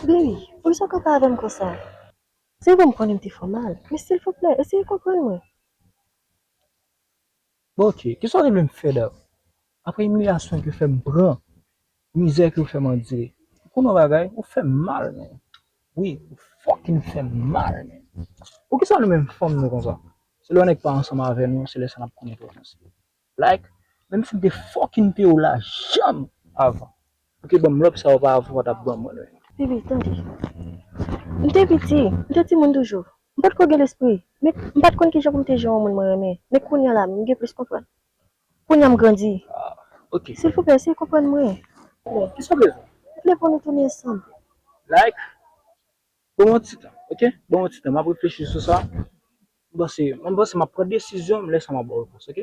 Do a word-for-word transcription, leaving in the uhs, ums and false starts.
Baby, poukisa w kanpe avè m konsa? Se vre m konnen m te fè w mal, men silvouplè, eseye konprann mwen. Bon, ok, kisa w te vle m fè dayè? Apre imilyasyon ke w fè m pran, mizè ke w fè m andire, ou konnen yon bagay, ou fè m mal, men. Wi, ou fucking fè m mal, men. Poukisa nou menm fanm nou konsa? Se lè yon nèg pa ansanm avè nou, se lè sa n ap konnen twò sansiv. Like, menm si m te fucking peye w lajan m avan, ou te ban m love sa ou pa avan, ou pa t ap ban mwen l. Baby, tande. M te piti, m te timoun toujou. M pa t ko gen lespri, men m pa t konn kijan pou m te jere yon moun mwen renmen. Men kounye a la, m gen plis konprann. Kounye a m grandi. Ah, ok. Silvouplè, eseye konprann mwen. Bon, kisa w bezwen? M vle pou nou tounen ansanm. Like, ban m yon ti tan, ok? Ban m yon ti tan, m ap reflechi sou sa. M panse, m panse m ap pran desizyon m, lè sa m ap ba w repons, ok?